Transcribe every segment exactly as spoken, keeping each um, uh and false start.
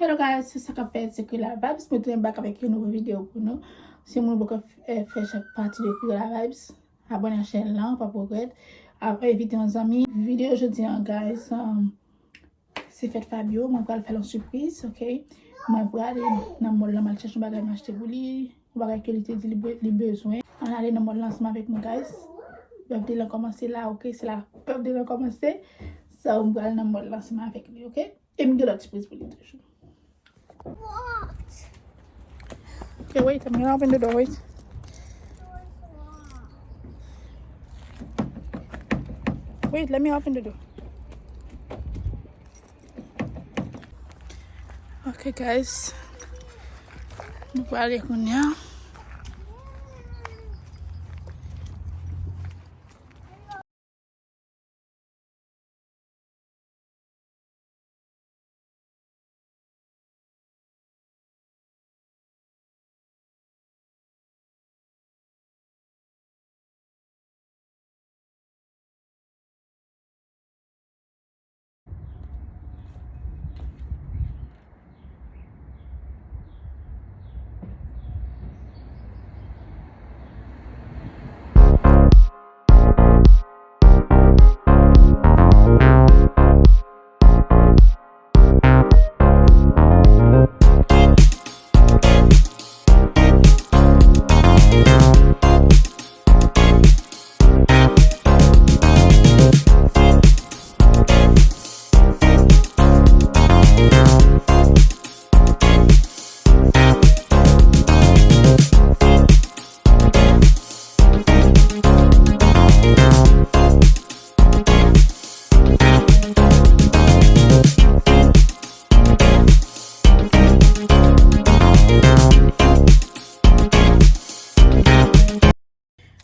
Hello guys, se sa k ap fèt, se Krila Vibes. Mwen tounen back avèk yon nouvo videyo pou nou. Si moun poko, eh, fè chak pati de Krila Vibes, abòne a chèn lan, pa pwogrèt. A, envite yon zanmi. Videyo jodi an, guys, um, se fèt Fabio. Mwen pral fè l yon sipriz, ok? Mwen pral ale nan mall lan, m al chèche yon bagay m achte pou li. Yon bagay ke li te di li be-, li bezwen. Ann ale nan mall lan ansanm avèk mwen, guys. Birthday lan kòmanse la, ok? Se la birthday lan kòmanse. So, mwen pral nan mall lan ansanm avèk li, ok? E m gen lòt sipriz pou li toujou. What? Okay, wait, I'm gonna open the door, wait. Wait, let me open the door. Okay, guys. Nou prale kounye a.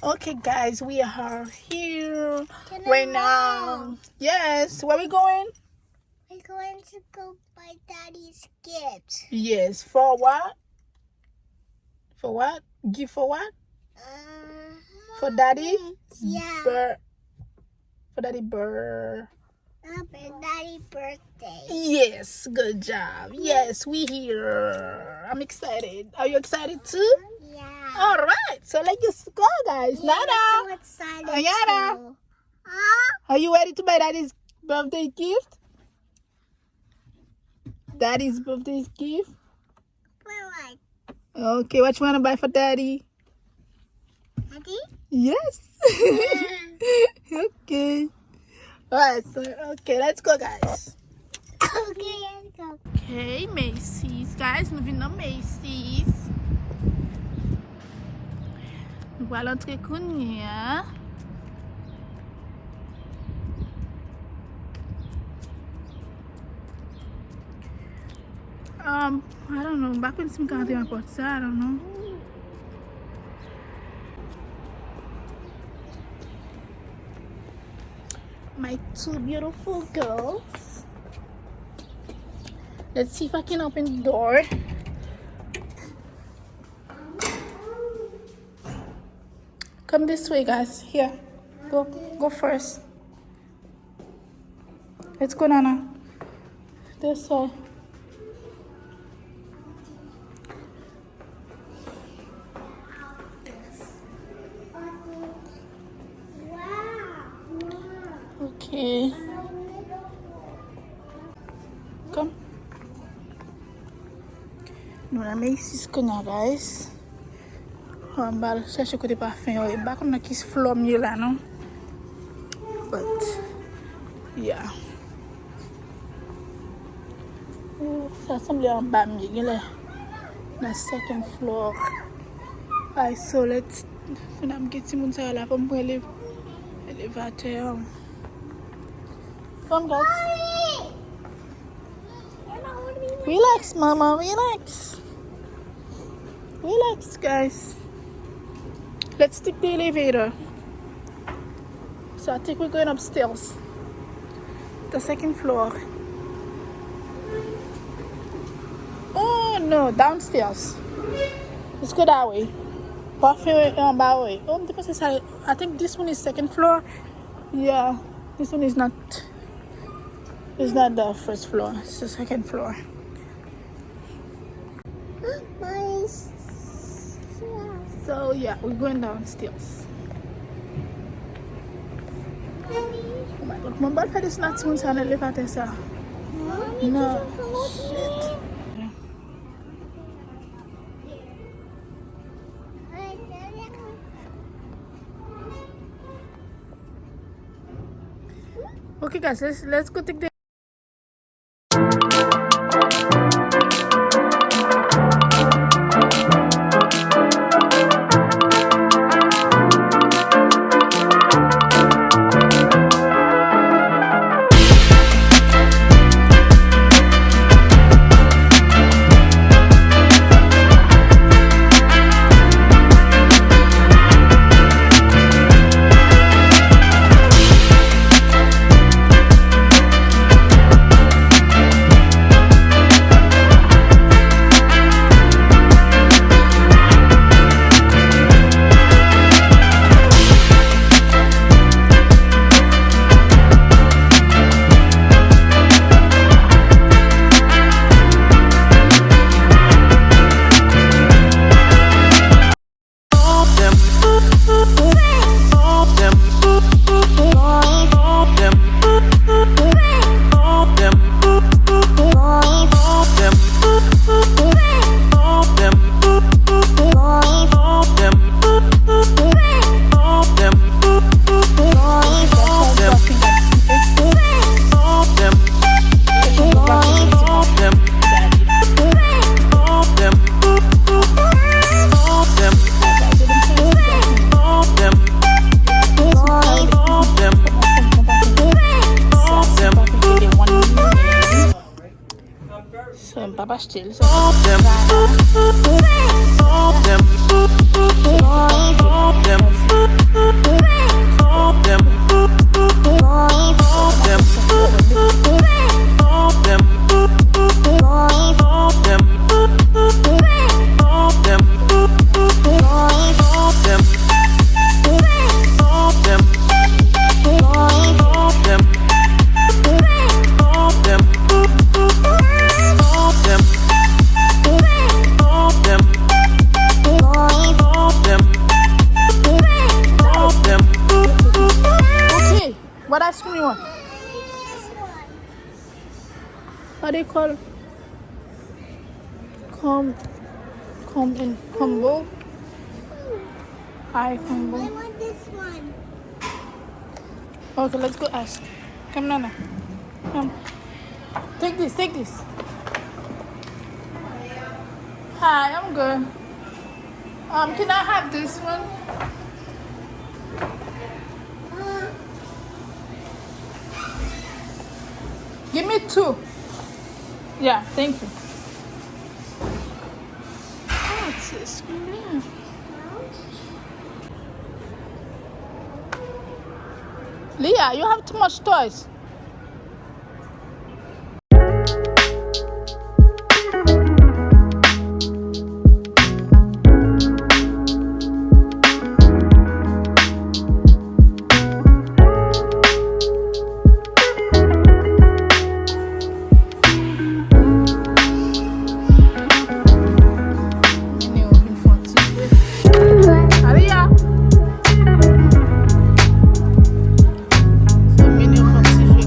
Okay, guys, we are here right now. Yes, where we going? We're going to go buy Daddy's gift. Yes, for what? For what? Gift for what? Uh, for Daddy? Yeah. Bur-, for Daddy bur- Happy Daddy birthday. Yes, good job. Yes, we here. I'm excited. Are you excited too? Yeah. All right, so let's just go, guys. Yeah, Nana. I'm so excited Ayana. Too. Huh? Are you ready to buy Daddy's birthday gift? Daddy's birthday gift? Where, like, Okay, what you wanna buy for Daddy? Daddy? Yes. Okay. Alright, so, okay, let's go, guys. Okay, let's go. Okay, Macy's, guys. Nou vin nan Macy's. Nou pral antre kounye a. Um, I don't know. M pa konn si m ka antre nan pòt sa, I don't know. My two beautiful girls. Let's see if I can open the door. Come this way, guys. Here. Go, go first. Let's go, Nana. This way. Okay. Come. Nou nan Macy's kounye a, guys. An ba chèche kote pafen yo ye. M pa konn nan ki flò m ye la, non. But, yeah. Ooh, sa sanble anba m ye, genlè nan second floor. Alright, so let's, fò n ap gen timoun sa yo la, fò m pran ele-, elevatè an. Come, guys. Relax, mama, relax. Relax, guys. Let's take the elevator. So I think we're going upstairs. The second floor. Oh, no, downstairs. Let's go that way. Parfait, um, that way. Oh, m te panse sa, I think this one is second floor. Yeah, this one is not, it's not the first floor. It's the second floor. So yeah, we're going downstairs. Oh my God, mwen pral fè de ti moun sa nan elevatè sa. No, shit. Okay, guys, let's, let's go take the So, m p ap achte l, so. Okay, what ice cream you want? How they call? Com, com and combo. Hi, combo. I want this one. Okay, let's go ask. Come, Nana. Come. Take this, take this. Hi, I'm good. Um, can I have this one? Give me two. Yeah, thank you. Ah, c'est ce que Leah, you have too much toys. Mennen yo vin fè yon ti jwe. Aliyah! Se mennen yo fè yon ti jwe.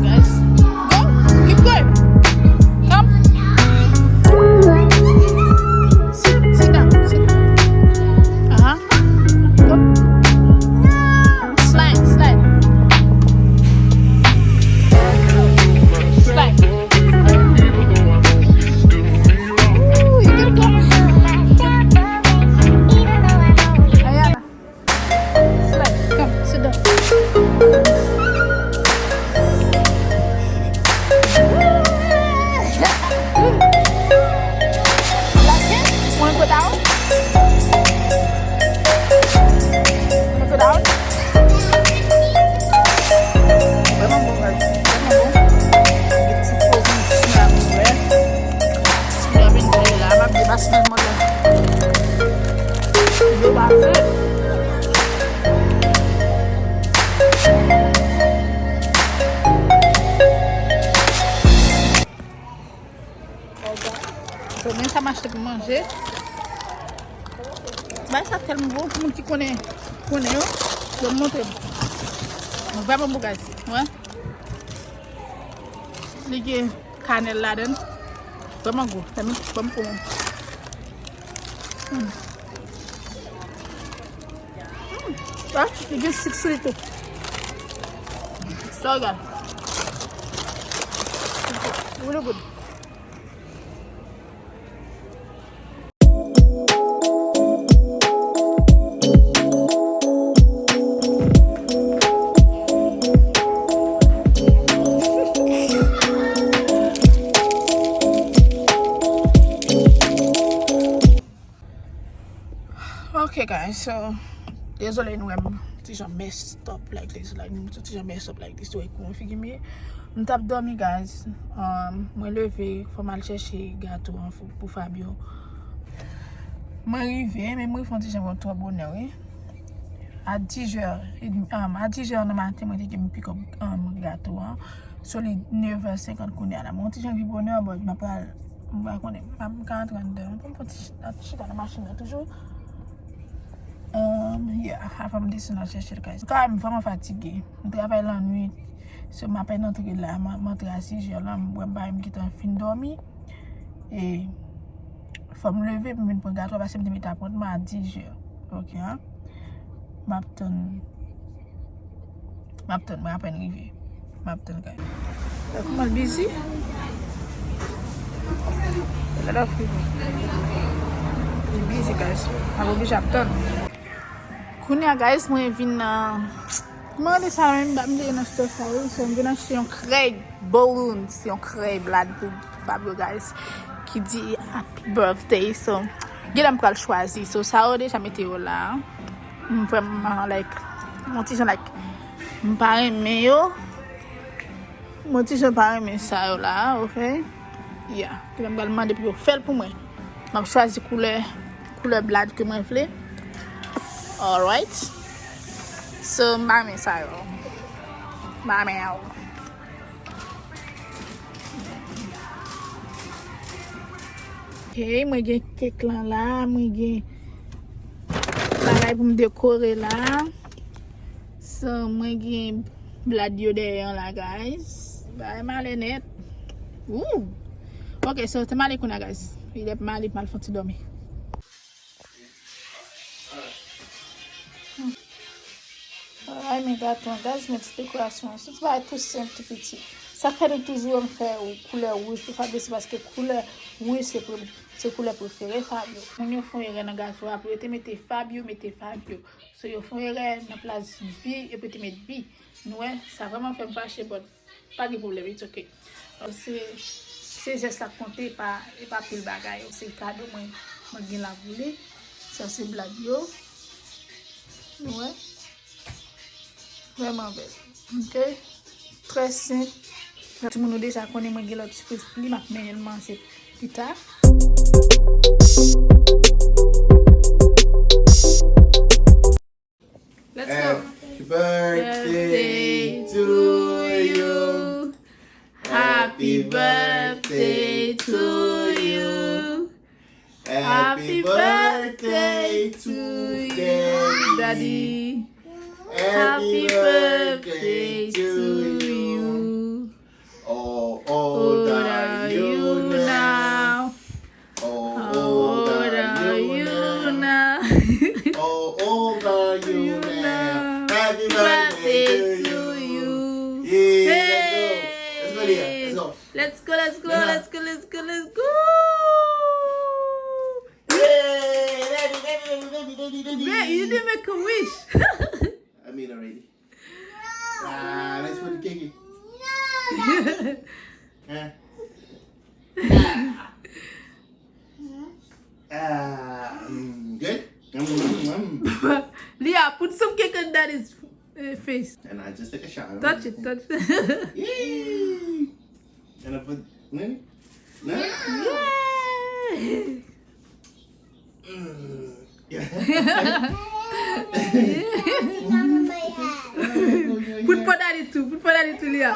So, men sa m achte pou manje. Bagay sa tèlman bon pou moun ki konnen, konnen yo. Yo montre m. Mwen vrèman bon, guys. Wè. Li gen kanèl ladan. Vrèman gou. Sa menm, ban m pran. Hmm. Hmm. Ah, li gen sik sou li tou. So good. Really good. Ok, guys, so, dezole nou wè m ti jan messed up like this, like, m ti jan messed up like this, wè kouman figi m ye. M t ap dòmi, guys. Um, mwen leve, fò m al chèche gato an pou, pou Fabio. Mwen rive, men mwen fè yon ti jan twò bonè, wi. A dis zè, um, a dis zè nan maten, mwen te gen pick up, um, gato an. So, li nèf è senkant kounye a la. Mwen yon ti jan vin bonè, but m ap pral, m pa konnen, m pa, m ka antre anndan. M pran ti chita nan machin nan toujou. Um, yeah, avan m desann al chèche l kay. Kanmenm, m vrèman fatige. M travay lannwit. So, m apèn antre la, m, m antre a sis zè la, m wè m pa menm gentan fin dòmi. E fò m leve pou m vin pran gato a, paske m te mete apwentman a dis zè. Ok, an. M ap tann. M ap tann, mwen apèn rive. M ap tann, guys. Kòman l bizi? A lot of people. Li bizi, guys. M ap oblije ap tann. Kounye a, guys, mwen vin nan, kòman rele sa menm? M te nan store sa, wi. So, m vin achte yon krèy balloons, yon krèy blad pou Fabio, guys, ki di happy birthday. So, genlè m pral chwazi. So, sa yo deja mete yo la. M vrèman, like, yon ti jan, like, m pa renmen yo. Yon ti jan pa renmen sa yo la, ok? Yeah. Genlè m pral mande pou yo fè l pou mwen. M ap chwazi koulè, koulè blad ke mwen vle. Alright. So, m pa renmen sa yo. M pa renmen yo. Ok, mwen gen kèk lan la, mwen gen bagay pou m dekore la. So, mwen gen blad yo dèyè an la, guys. Bagay male nèt. Ooh. Ok, so, te male kounye a, guys. Li lè male, m al fè ti dòmi. Ay, men gato an, guys, men ti dekorasyon an. Se ti bagay tou senp, tou piti. Sa k fè nou toujou wè m fè koulè wouj pou Fabio, se paske koulè wouj se pre-, se koulè prefere Fabio. Moun yo fè yon erè nan gato a, pou yo te mete Fabio, mete Fabio. So, yo fè yon erè nan plas vi, epi te met bi. Nou wè, sa vrèman fè m fache, but pa gen pwoblèm, it's ok. Se, se jès la k konte, e pa, e pa pil bagay. Se kado mwen, mwen gen la pou li. Sa se blad yo. Nou wè? Vrèman bèl. Ok? Trè senp. Timoun yo deja konnen mwen gen lòt sipriz pou li, m ap mennen l manje pita. Let's go. Happy birthday to you. Happy birthday to you. Happy birthday to you, Daddy. Happy birthday to you. How old are you now? How old are you now? How old are you now? Happy birthday to you. Yeah, let's go. Let's go, Leah. Let's go. Let's go, let's go, let's go, let's go, let's go. Yay! Baby, baby, baby, baby, baby, baby. Babe, you didn't make a wish. I made already. Ah, let's put the cake in. Huh? Ah. Ah, mm, good? Mm, mm, mm. Leah, put some cake on daddy's, uh, face. And I just take a shot. Touch it, touch it. Yay! And I put, no? No? Yeah! Mm. Put for daddy too. Put for daddy too, Leah.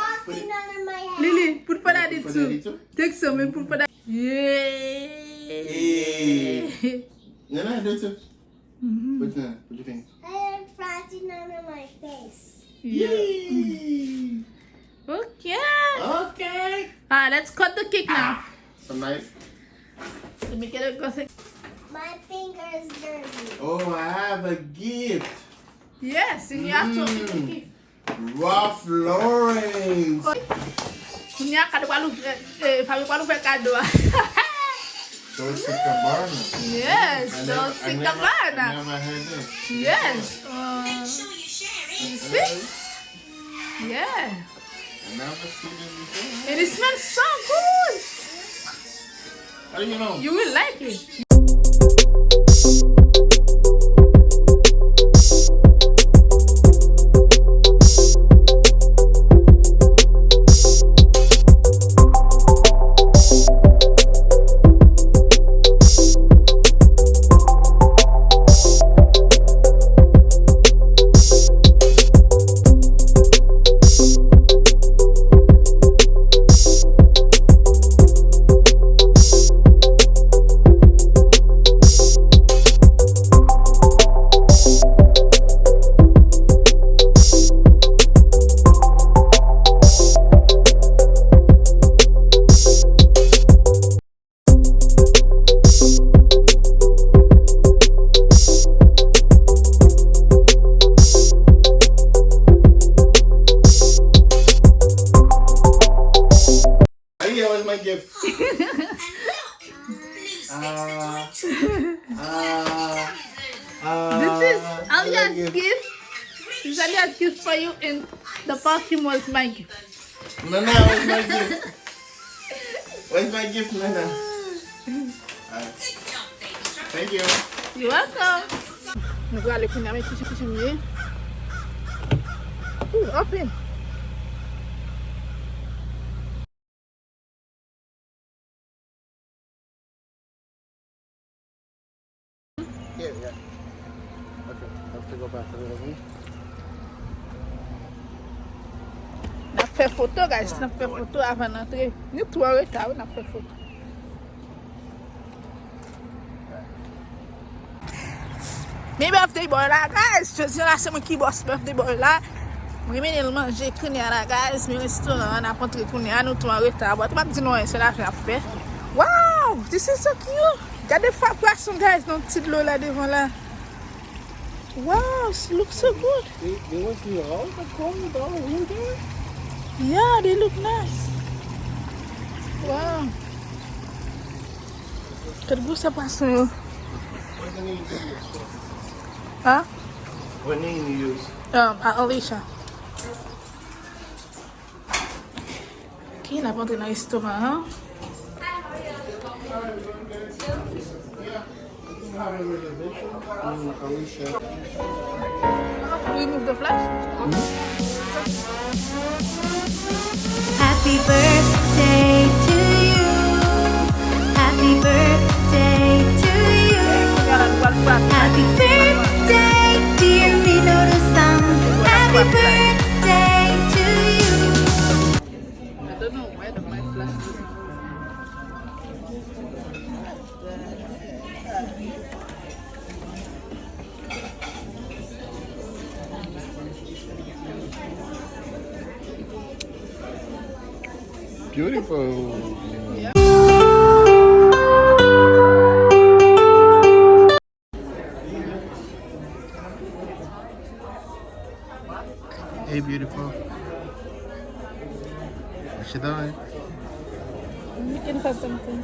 Lily, put for daddy too. Take some and put for daddy. Yeah. Nana, do it too. Mm-hmm. Put, uh, put your finger. I have frosting on my face. Yeah. Yay! Okay. Okay. Ah, let's cut the cake now. Ah, some knife. Let me get a good thing. My finger is dirty. Oh, I have a gift. Yes, and you have to open the gift. Ralph Lauren. Kounye a, Fabio pral ouvè, eh, Fabio pral ouvè kado a. Dolce Gabbana. Yes, Dolce Gabbana. I never had this. Yes. Uh, you see? Yeah. I never seen it before. And it smells so good. How do you know? You will like it. Alia, where's my gift? Ah, ah, ah, this is Alia's gift. This is Alia's gift for you, and the perfume was my gift. Nana, where's my gift? Where's my gift, Nana? Alright. Thank you. You're welcome. Nou prale kounye a, men ki, ki, ki, ki, ooh, open. Yeah, yeah. Okay, let's go back a little bit. N ap fè foto, guys. N ap fè foto avan n antre. Nou tou an reta, wi, n ap fè foto. Men birthday boy la, guys. Jodi a la, se mwen ki boss birthday boy la. Mwen mennen l manje kounye a la, guys. Men restoran an, n ap antre kounye a, nou tou an reta. Bon, m ap di nou anyen, se lajan n ap fè. Wow, this is so cute. Gade fwa pwason, guys, nan ti dlo la devan la. Wow, it looks so good. They, they was the all the cold all winter? Yeah, they look nice. Wow. Gad gwosè pwason yo. What the name you use? Huh? What name you use? Um, uh, Alicia. Ok, n ap antre nan restoran an. Mm, Alicia. Remove the flash. Happy birthday to you. Happy birthday to you. Happy birthday, dear Minoru-san. Happy birthday to you. I don't know where the, my flash is. Beautiful. Hey, beautiful. What you doing? I'm looking for something.